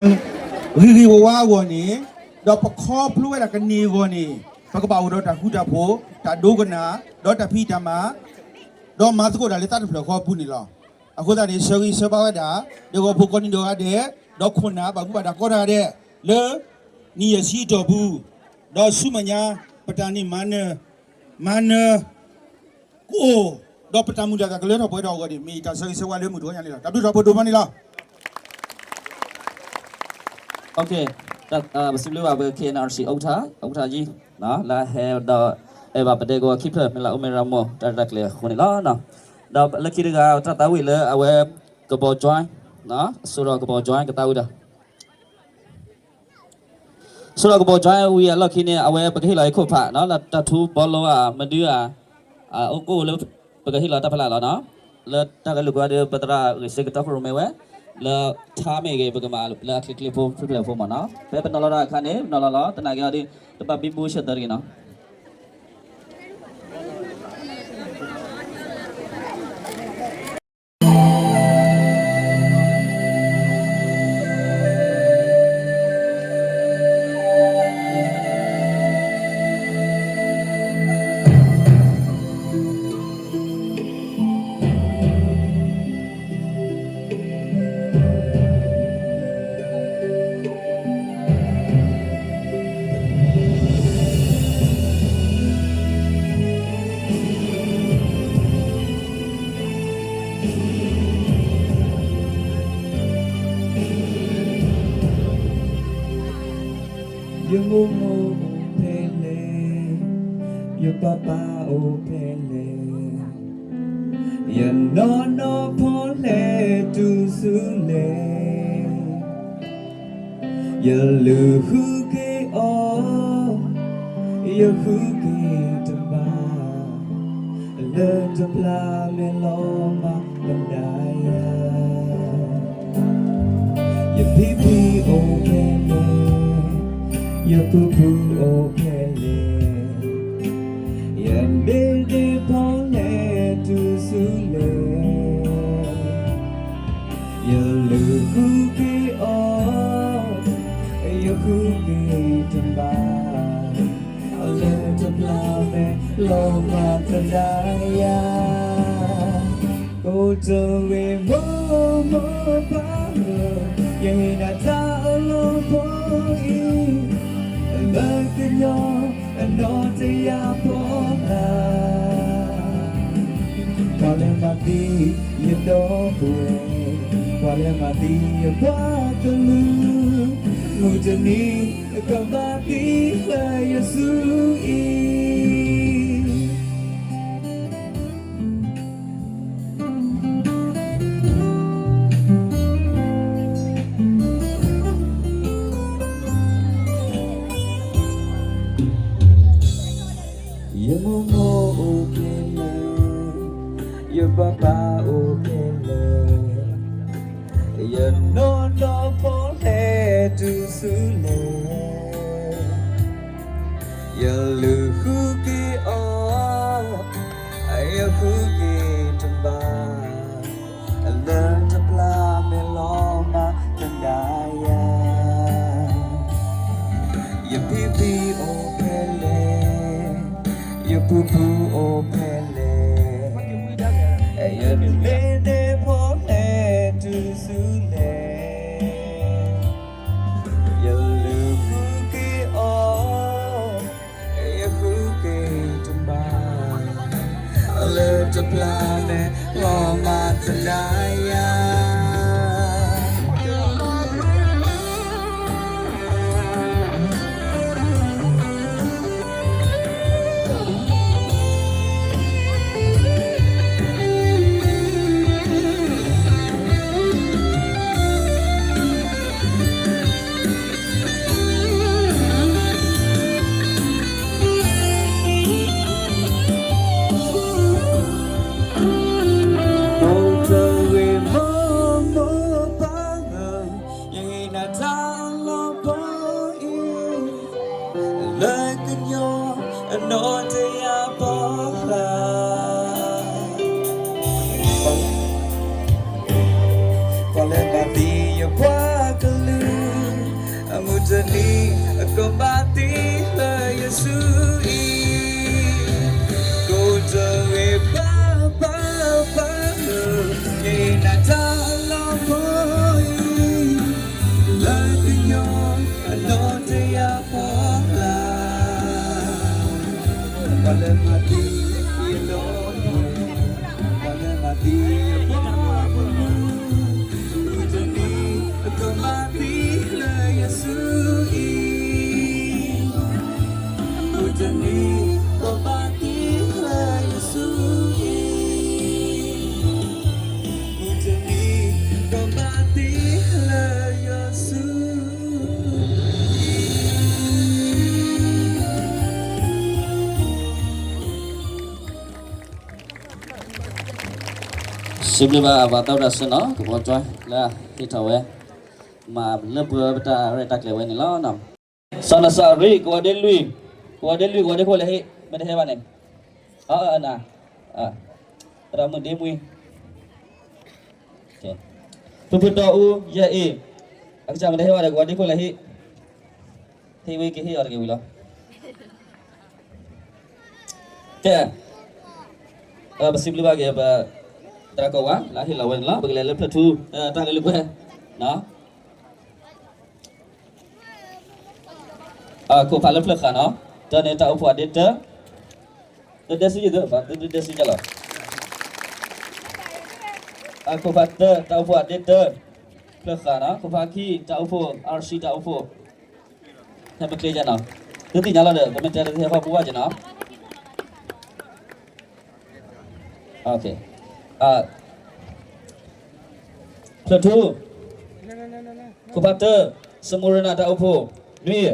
ဂ့ၤဂ့ၤဝါဝါအဂီၢ်န့ၣ်, ဒီးပခီဖျိဝဲဒၣ်ကန့ၢ်အဂီၢ်န့ၣ်, ပကဘၣ်အိၣ်ဒီးတၢ်ဃူတၢ်ဖိး, တၢ်ဒိကနၣ်, ဒီးတၢ်ဖံးတၢ်မၤ, ဒီးမၤသကိးတၢ်လၢသးတဖျၢၣ်ဃီအပူၤန့ၣ်လီၤ. အဃိသတးန့ၣ် ဆၢဂ့ၤဆၢဝါဝဲဒၣ် ဒီးဂီၢ်ဖိကိးနံၤဒဲးဂၤဒဲး, ဒီးခိၣ်နၢ်ဘၣ်မူဘၣ်ဒါကိးဂၤဒဲး, လၢ နံၣ်ယဲၢ်ဆံအတီၢ်ပူၤ, ဒီးဆူမဲာ်ညါ ပတၢ်န့ၢ်မၤနၢၤ, မၤနၢၤ ကအိၣ်, ဒီးပတၢ်မုၢ်လၢ်တၢ်ကလၢထီၣ်ပှဲၤထီၣ်အဂီၢ်န့ၣ် မ့ၢ်ယတၢ်ဆၢဂ့ၤဆၢဝါလၢမုၢ်တနံၤညါန့ၣ်လီၤ. တၢ်ဘျုးထီၣ်ဖိဒိၣ်မးန့ၣ်လီၤ. ပစံးဘျုးဘၣ်ပ ခ့ၣ်အဲၣ်ယူၣ်အံၣ် အူကထါ, အူကထါယံၤ လၢအဟဲဒီး အဲၣ်ဘၣ်ပဒဲကဝီၤခံဖျၢၣ် မ့ၢ်လၢအိၣ်မဲရမိၢ် တၢ်ရဲၣ်တၢ်ကျဲၤအဃိန့ၣ်လီၤ. ဒီးလၢခံတဂၤ တၢ်သးဝံၣ်လၢအဝဲ ကဘီကၠွဲ, စိရိၤကဘီကၠွဲ ကသးဝံၣ်ဒီး စိရိၤကဘီကၠွဲဝံၤအလီၢ်ခံန့ၣ် အဝဲပကဟ့ၣ်လီၤအံၤခိၣ်ဖးနီၤ လၢတၢ်ထူဘီလိအမဒုဧါ, အအိၣ်ကိၣ်လၢ ပကဟ့ၣ်လီၤတၢ်ဖးလၢ်လီၤနီၤ. လၢတၢ်ဂဲၤလိာ်ကွဲဒီး ပသရၣ်ဂ့ၤစ့ကတီၢ်ခိၣ်ရိၣ်မဲဝဲ, လၢထါမ့ၢ်ဂ့ၤ ပကမၤလၢအချ့ချ့ဖိ ဖျၢၣ်ဖျၢၣ်ဖိမးနီၤ. ဖဲပနီၤလီၤတၢ်အခါန့ၣ် ပနီၤလီၤလီၤ သနာ်က့အီၤဒီး တဘၣ်ဘံဘူဆၢၣ်သၢတဂ့ၤနီၤ. ယမိၢ်မိၢ်အိၣ်ဖဲလဲၣ်, ယပၢ်ပၢ်အိၣ်ဖဲလဲၣ်, ယနီၢ်နီၢ်ဖီလဲၣ်တုၤဆူလဲၣ်. ယလုၢ်ဃုက့ၤအီၤ, ယဃုက့ၤတဘၣ်, လၢတပျၢ်မဲာ်လီၤမၢ်သဒၣ်ယၤ. ယဖံဖံအိၣ်ဖဲလဲၣ်, ယဖုဖုအိၣ်ဖဲလဲၣ်, ယဒ့ဒ့ဖီလဲၣ်တုၤဆူလဲၣ်. ယလုၢ်ဃုက့ၤအီၤ, ယဃုက့ၤတဘၣ်, လၢတပျၢ်မဲာ်လီၤမၢ်သဒၣ်ယၤ. ကိးတဂ့ၤမိၢ်မိၢ်ပၢ်ပၢ်, ယဟ့ၣ်နၤတၢ်အလီၢ်ဖိအံၤ, လၢကညီအနီၢ်တယၢ်ဖီလာ်. ပှၤလၢမၤသံယဒီပုၢ်ဝဲၢ်, ပှၤလၢမၤသံယပှၤကလုာ်, မုၢ်တနံၤကဘၣ်သံလၢယစုအံၤ. ယမိၢ်မိၢ်အိၣ်ဖဲလဲၣ်, ယပၢ်ပၢ်အိၣ်ဖဲလဲၣ်, ယနီၢ်နီၢ်ဖီလဲၣ်တုၤဆူလဲၣ်. ယလုၢ်ဃုက့ၤအီၤ, ယဃုက့ၤတဘၣ်, လၢတပျၢ်မဲာ်လီၤမၢ်သဒၣ်ယၤ. ယဖံဖံအိၣ်ဖဲလဲၣ်, ယဖုဖုအိၣ်ဖဲလဲၣ်, ယဒ့ဒ့ဖီလဲၣ်တုၤဆူလဲၣ်. ယလုၢ်ဃုက့ၤအီၤ, ယဃုက့ၤတဘၣ်, လၢတပျၢ်မဲာ်လီၤမၢ်သဒၣ်ယၤ. ကိးတဂ့ၤမိၢ်မိၢ်ပၢ်ပၢ်, ယဟ့ၣ်နၤတၢ်လီၢ်ဖိအံၤ, လၢကညီအနီၢ်တယၢ်ပီၢ်ဖျါ, ပှၤလၢမၤသံယပှၤကလုာ် ကဘၣ်တ့လၢယစုအံၤ, ကိးတဂ့ၤဘၣ်ဘၣ်လၢ ယနၤတၢ်လီၤမီအံၤ, လၢကညီအနီၢ်တယၢ်ဖီလာ်, ပှၤလၢမၤသံယလီၤ ပှၤလၢမၤသံယပှၤမုၢ်, မုၢ်တနံၤ ကဘၣ်တ့လၢယစုအံၤ, မုၢ်တနံၤ ကဘၣ်တ့လၢယစုအံၤ, မုၢ်တနံၤ ကဘၣ်တ့လၢယစု စံးဘျုးဘၣ်ပှၤသီတၢ်ဆၢနီၤ ကဘီကၠွဲလၢဟ့ၣ်ထီၣ်ဝဲ မၤလၢပှဲၤဝဲပတၢ်ရဲၣ်တၢ်ကျဲၤဝဲန့ၣ်လီၤ. စီၤနၤစၤရ့း ကဝီၤဒ့လွံၢ်, ကဝီၤဒ့လွံၢ် ကဝီၤဒ့ခိၣ်လဲၤဟ့ၣ် မ့ၢ်တဟဲဘၣ်န့ၣ်, အနၤ, သရၣ်မုၣ်ဒ့မွံ, ဖုဖုတီအူ ယဲၢ်အ့ၣ်, အကစၢ်မ့ၢ်တဟဲဘၣ်ဒီး ကဝီၤဒ့ခိၣ်လဲၤဟ့ၣ် ဟ့ၣ်ဝဲကဟ့ၣ်အီၤတက့ၢ်ဝံၤလီၤ. ကဲ, ပစံးဘျုးဘၣ်က့ၤ ပသရၣ်ကိးဝါ လၢဟ့ၣ်လီၤဝဲန့ၣ်လီၤ. ပကလဲၤလၢဖျၢၣ်ထူ တၢ်လၢလၢကွဲ, ခိၣ်ဖးလၢဖျၢၣ်ဃးနီၤ, တၢ်န့ၣ်တၢ်အိၣ်ဖှိၣ်အဒ့တၢ, တဒဲစုယသး တဒဲစုယလီၤ. ခိၣ်ဖးတၢ တၢ်အိၣ်ဖှိၣ်အဒ့တၢ, ဖျၢၣ်ဃးနီၤ, ခိၣ်ဖးခံ တၢ်အိၣ်ဖှိၣ် အါရ့ၣ်တၢ်အိၣ်ဖှိၣ်, ဟဲမ့ၢ်ချ့ယဲနီၤ, သုသ့ၣ်ညါလီၤဒီး ပမ့ၢ်တဲတသ့ဟဲဃီပူၤဘၣ်က့ၤနီၤ. ဖျၢၣ်ထူ, ခိၣ်ဖးတၢ, စမူရနၤတၢ်အိၣ်ဖှိၣ်, နွံ,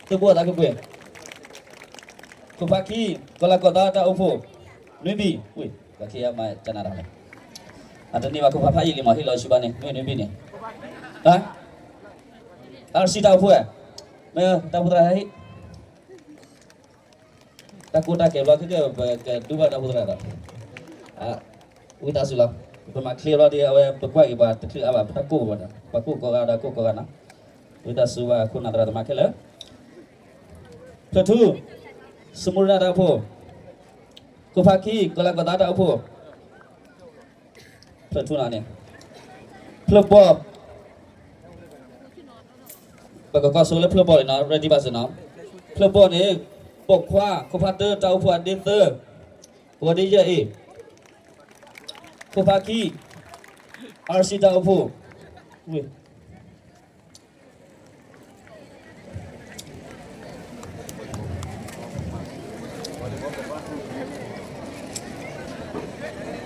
သုဘိအသးကပှ့ၤ, ခိၣ်ဖးခံ, ကီၤလၤကီၤသးတၢ်အိၣ်ဖှိၣ်, နွံဘံၣ်, ဝ့ၢ်, ကီၢ်ခံမၤကနၣ်တၢ်လဲၣ်, အတန့ၢ်ဘၣ် ခိၣ်ဖးဖးယံာ်လံမး ဟ့ၣ်လီၤဆူဘၣ်န့ၣ် နွံနွံဘံၣ်န့ၣ်, အါရ့ၣ်တၢ်အိၣ်ဖှိၣ်, မ့ၢ်တၢ်အိၣ်ဖှိၣ်သရၣ်ဟဲဟ့ၣ် တၢ်ကိၢ်တၢ်ဂီၤဘျီ ခဲကဲ ပကဒိဘၣ်တၢ်အိၣ်ဖှိၣ်သရၣ်ဒီး, ဝံသးစူၤလီၤ, ပမၤချ့ဘျီဒီး အဝဲပကွၢ်က့ၤပှၤတချုးအါဘၣ် ပတၢ်ကိၢ်ဘၣ်ဒီး ပှၤကိၢ်ကိးဂၤဒီးကိၢ်ကိးဂၤနီၤ, ဝံသးစူၤဘၣ်ခိၣ်နၢ်သရၣ်သမါခဲလၢာ်, ဖျၢၣ်ထူ, စမူရနၤတၢ်အိၣ်ဖှိၣ်, ခိၣ်ဖးခံ ကီၤလၤကီၤသးတၢ်အိၣ်ဖှိၣ် ဖျၢၣ်ထူနီၤန့ၣ်, ဖျၢၣ်ဘီၣ်, ပကကွၢ်ဆိလၢဖျၢၣ်ဘီၣ်န့ၣ်နီၤ ready ဘၣ်စ့ၢ်နီၤ, ဖျၢၣ်ဘီၣ်န့ၣ်, ပိာ်ခွါ ခိၣ်ဖးတၢ တၢ်အိၣ်ဖှိၣ်အဒ့သၢ, ကဝီၤဒ့ယဲၢ်အ့ၣ်, ခိၣ်ဖးခံ, အါရ့ၣ်တၢ်အိၣ်ဖှိၣ်,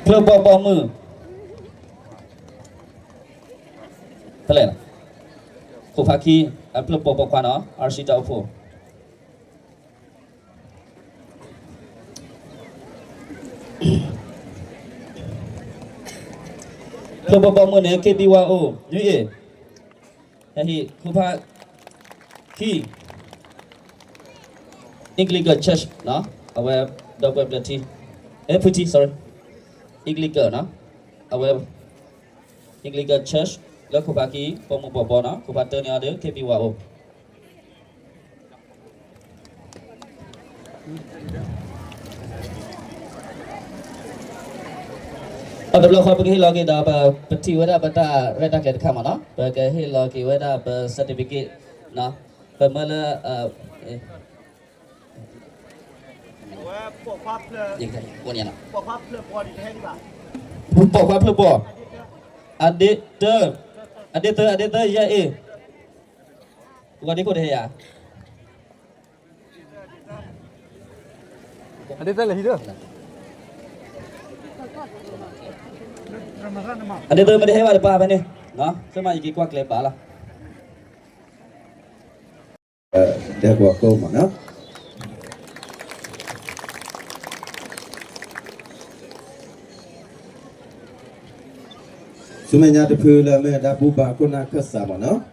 ဖျၢၣ်ဘီၣ်ပိာ်မုၣ်, ဖဲလဲၣ်, ခိၣ်ဖးခံ, အဖျၢၣ်ဘီၣ်ပိာ်ခွါနီၤ အါရ့ၣ်တၢ်အိၣ်ဖှိၣ် ဖျၢၣ်ဘီၣ်ပိာ်မုၣ်န့ၣ် ခ့ဘံဝါအိၣ် နွံအ့ၣ်, ဟဲဟ့ၣ်ခိၣ်ဖးခံ, Anglican Church နီၤ, အဝဲဒီပုၢ်ဝဲၢ်ဖျၢၣ်ထံ, အဲ ဖုထံ sorry, Anglican နီၤ, အဝဲ Anglican Church လၢခိၣ်ဖးခံ ပိာ်မုၣ်ပိာ်ဘီနီၤ, ခိၣ်ဖးတၢန့ၣ်အီၤဒီး ခ့ဘံဝါအိၣ် အတဘျီဃီ ပကဟ့ၣ်လီၤက့ၤဒီး ပထံၣ်ဝဲဒၣ်ပတၢ်ရဲၣ်တၢ်ကျဲၤတခါမးနီၤ, ပကဟ့ၣ်လီၤက့ၤဝဲဒၣ်ပ certificate နီၤ, ပမၢလၢ ပိာ်ခွါဖျၢၣ်ဘီၣ်, အဒ့တၢ, အဒ့သၢ အဒ့သၢ ယဲၢ်အ့ၣ်, ပှၤဒ့ခိၣ်တဟဲယၤ အဒ့သၢမ့ၢ်တဟဲဘၣ်တပၤဖဲန့ၣ်, သ့မးယက့ၤကွၢ်ကျဲၤဘၣ်လီၤ. တဲပှၤကိးမးနီၤ, ဆူမဲာ်ညါတဖုလၢမ့ၢ်တၢ်ဘူၣ်ဘါခိၣ်နၢ်ခၢၣ်စးမးနီၤ.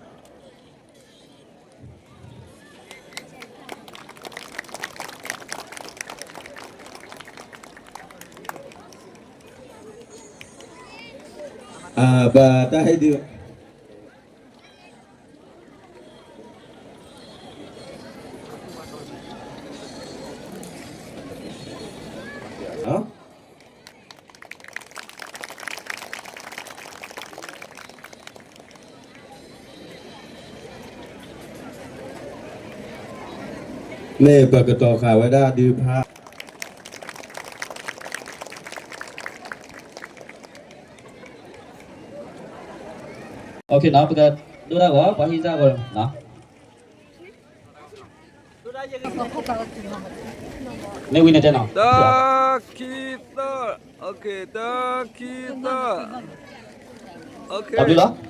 အဘၣ်တၢ်ဟ့ၣ်ဒုး ပ မ့ၢ်ပကတီၤဃာ်ဝဲဒၣ်ဒုးဖး ပကဒိၣ်ဒၣ်ဂီၤ ပှၤဟံၣ်စၢ်ဂီၤ မ့ၢ်ဝံၤန့ၣ်တဲနီၤ တၢ ခံ သၢ တၢ ခံ သၢ တၢ်ဘျုးလီၤ